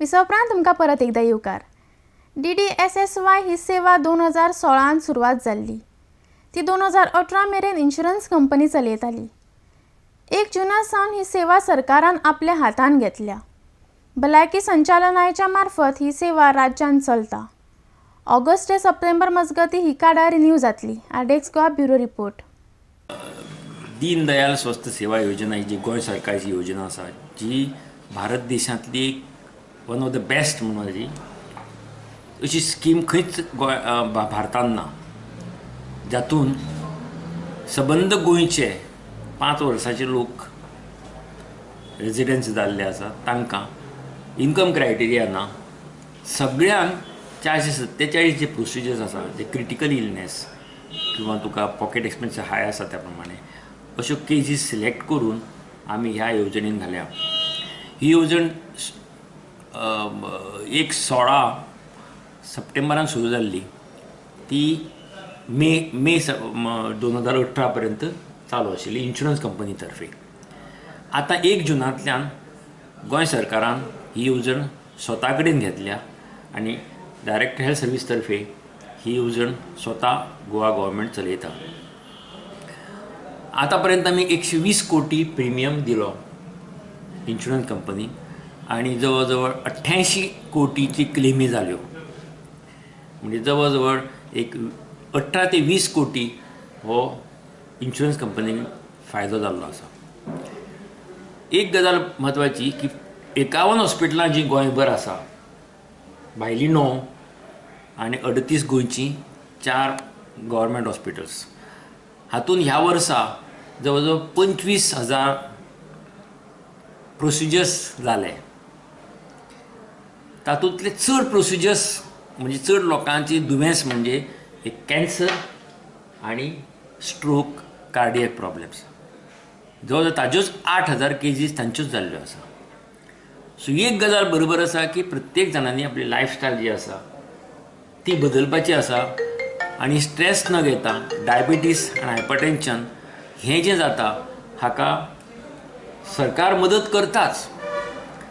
विसव उपरांत तुमकां परत एकदां येवकार. DDSSY ही सेवा 2016 सुरवात जाल्ली. ती 2018 मेरेन इन्शुरन्स कंपनी चलयताली. 1 जूना सावन ही सेवा सरकारान आपल्या हातान घेतल्या. भलायकी संचालनालयाच्या मार्फत ही सेवा राज्यांत चलता. ऑगस्ट ते सप्टेंबर मजगती ही कार्डां रिन्यू जातली. RDX Goa bureau report. Deendayal स्वस्थ सेवा योजना ही जी गोंय सरकारची योजना आसा, जी भारत देशांतली वन ऑफ the best म्हणून जी अशी स्कीम खंयच गोंय भारतान ना, जातून सबंद गोंयचे 5 वर्साचे लोक रेजिडन्स जाल्ले आसा तांकां इनकम क्रायटेरिया ना, सगळ्यांक 447 जे प्रोसिजर्स आसा जे क्रिटिकल इलनेस किंवा तुका पॉकेट एक्सपेन्स हाय आसा त्या प्रमाणे अश्यो केजीस सिलेक्ट करून आमी ह्या येवजणेन घाल्या. ही येवजण 16 सप्टेंबरान सुरू जाल्ली, ती मे मे 2018 पर्यंत चालू आशिल्ली इन्शुरन्स कंपनी तर्फे. आतां 1 जुनांतल्यान गोंय सरकारान ही येवजण स्वता कडेन घेतल्या आनी डायरेक्ट हेल्थ सर्वीस तर्फे ही येवजण स्वता गोवा गव्हर्मेंट चलयता. आतां पर्यंत आमी 120 कोटी प्रिमियम दिलो इन्शुरन्स कंपनी आनी जवळ जवळ 88 कोटीची क्लेमी जाल्यो, म्हणजे जवळ जवळ एक 18 ते 20 कोटी हो इन्शुरन्स कंपनीक फायदो जाल्लो आसा. एक गजाल म्हत्वाची की 51 हॉस्पिटलां जीं गोंयभर आसा, भायलीं 9 आनी 38 गोंयचीं 4 गव्हर्मेंट हॉस्पिटल्स, हातूंत ह्या वर्सा जवळ जवळ 25,000 प्रोसिजर्स जाले. तातूंतले चड प्रोसिजर्स म्हणजे चड लोकांची दुयेंस म्हणजे एक कॅन्सर आनी स्ट्रोक, कार्डियक प्रॉब्लम्स, जवळ जवळ ताज्योच 8,000 केजीस तांच्योच जाल्ल्यो आसा. सो एक गजाल बरोबर आसा की प्रत्येक जाणांनी आपली लायफस्टायल जी आसा ती बदलपाची आसा आनी स्ट्रेस न घेता डायबिटीस आनी हायपरटेन्शन हें जें जाता हाका सरकार मदत करताच.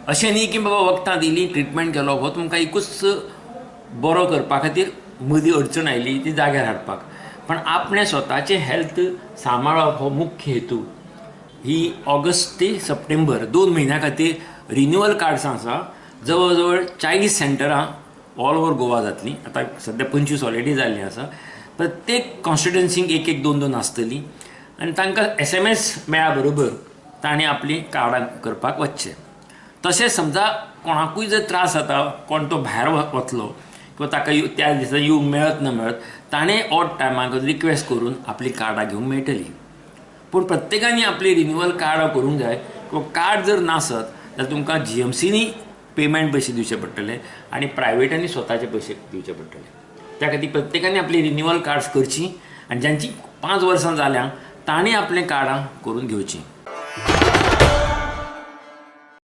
अशें न्ही की बाबा वखदां दिलीं, ट्रिटमेंट केलो, हो तुमकां एकूच बरो करपा खातीर मदीं अडचण आयली ती जाग्यार हाडपाक, पण आपणें स्वताचें हेल्थ सांबाळप हो मुख्य हेतू. ही ऑगस्ट ते सप्टेंबर 2 म्हयन्या खातीर रिन्युअल कार्ड्सां आसा. जवळ जवळ 40 सेंटरां ऑल ओवर गोवा जातलीं. आतां सद्या 25 ऑलरेडी जाल्लीं आसा. प्रत्येक कॉन्स्टिट्युएन्सीक 1 1 2 2 आसतली आनी तांकां SMS मेळ्ळ्या बरोबर तांणी आपलीं कार्डां करपाक वचचें. तशें समजा कोणाकूय जर त्रास जाता, कोण तो भायर वतलो किंवा ताका त्या दिसा येवंक मेळत ना मेळत, ताणें ऑड टायमाक रिक्वेस्ट करून आपलीं कार्डां घेवंक मेळटलीं. पूण प्रत्येकान आपली रिन्युअल कार्डां करूंक जाय किंवा कार्ड जर नासत जाल्यार तुमकां GMCनी पेमेंट पयशे दिवचे पडटले आनी प्रायवेटांनी स्वताचे पयशे दिवचे पडटले. त्या खातीर प्रत्येकान आपली रिन्युअल कार्ड्स करची आनी जांची 5 वर्सां जाल्या तांणी आपलीं कार्डां करून घेवचीं.